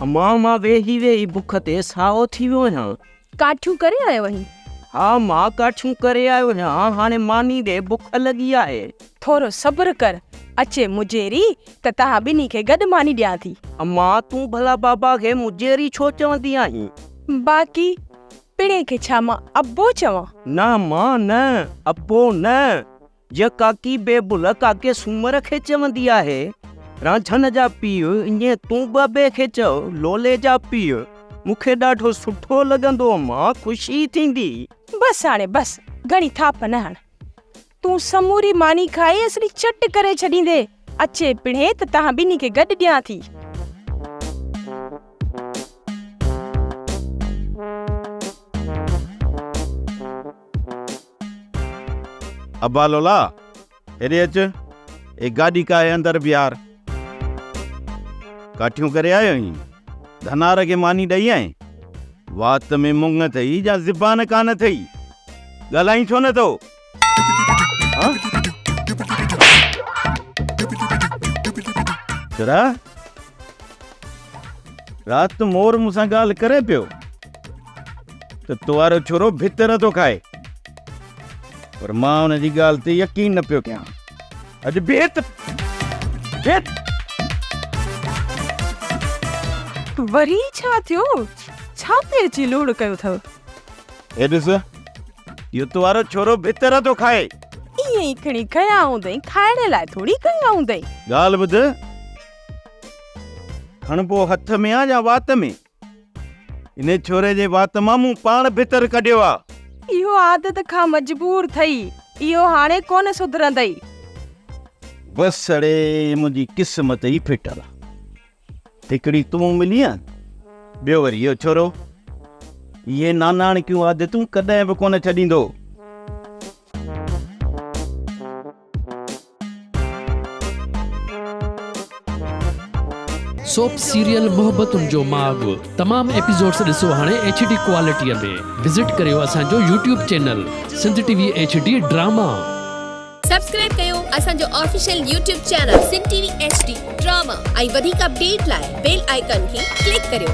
امان مان ويهي ويهي بک تي سائو ٿي ويو آهيان. ڪاٺيون ڪري آيو آهين؟ ها مان ڪاٺيون ڪري آيو آهيان، هاڻي ماني ڏي بک لڳي آهي. ٿورو صبر ڪر، اچي مجيري ته توهان ٻنهي کي گڏ ماني ڏيان ٿي. امان تون ڀلا بابا کي مجيري ڇو چوندي آهين؟ باقي پڻهين کي ڇا مان ابو چوان؟ نه امان نه، ابو نه، جيئن ڪاڪي بيبل ڪاڪي سومر کي چوندي آهي، رانجهن جا پيء، ائين تون به ابي کي چئو، لولي جا پيء، مون کي ڏاڍو سٺو لڳندو امان، خوشي ٿيندي. بس هاڻي بس، گهڻي ٿاڦ نه هڻ. تون سموري ماني کائي اصلي چٽ ڪري ڇڏيندين. اچي پڻهين ته توهان ٻنهي کي گڏ ڏيان ٿي. ابا لولا، هيڏي اچ، هي گاڏي ڪاهي اندر بيهار. ڪاٺيون ڪري آيو آهين؟ ڌنار کي ماني ڏئي آئين؟ وات ۾ مڱ اٿئي يا زبان ڪانه اٿئي؟ ڳالهائين ڇو نه ٿو؟ ها؟ ڇورا، رات مور مون سان ڳالهه ڪري پيو. ته تو وارو ڇورو ڀتر ٿو کائي. پر مان ان جي ڳالهه تي يقين نه پيو ڪيان. اڄ بيهه ته بيهه. وري ڇا ٿيو؟ ڇا تي اچي لوڙ ڪيو اٿو؟ هي ڏس، اهو تو وارو ڇورو ڀتر ٿو کائي. ائين ئي کڻي کنيا هوندئي، کائڻ لاء ٿوري کنيا هوندئي. ڳالهه ٻڌ، کڻبو هٿ ۾ آ يا وات ۾؟ انهي ڇوري جي وات مان مون پاڻ ڀتر ڪڍيو آ. اهو عادت کان مجبور ٿئي. اهو هاڻي ڪونه سڌرندئي. بس اڙي منهنجي قسمت ئي ڦٽل آ. هڪڙي تون ملي آن، ٻيو وري اهو ڇورو. اهي ناناڻڪيون عادتون ڪڏهن به ڪونه ڇڏيندو. سوپ سيريل محبتن جو ماڳ تمام ايپيسوڊس ڏسو هاڻي ايڇ ڊي ڪوالٽي ۾ وزٽ ڪريو اسان جو YouTube channel Sindh T V H D drama. Subscribe ڪيو اسان جو official YouTube channel Sindh T V H D drama ۽ وڌيڪ اپڊيٽ لاء بيل آئيڪان کي ڪلڪ ڪريو.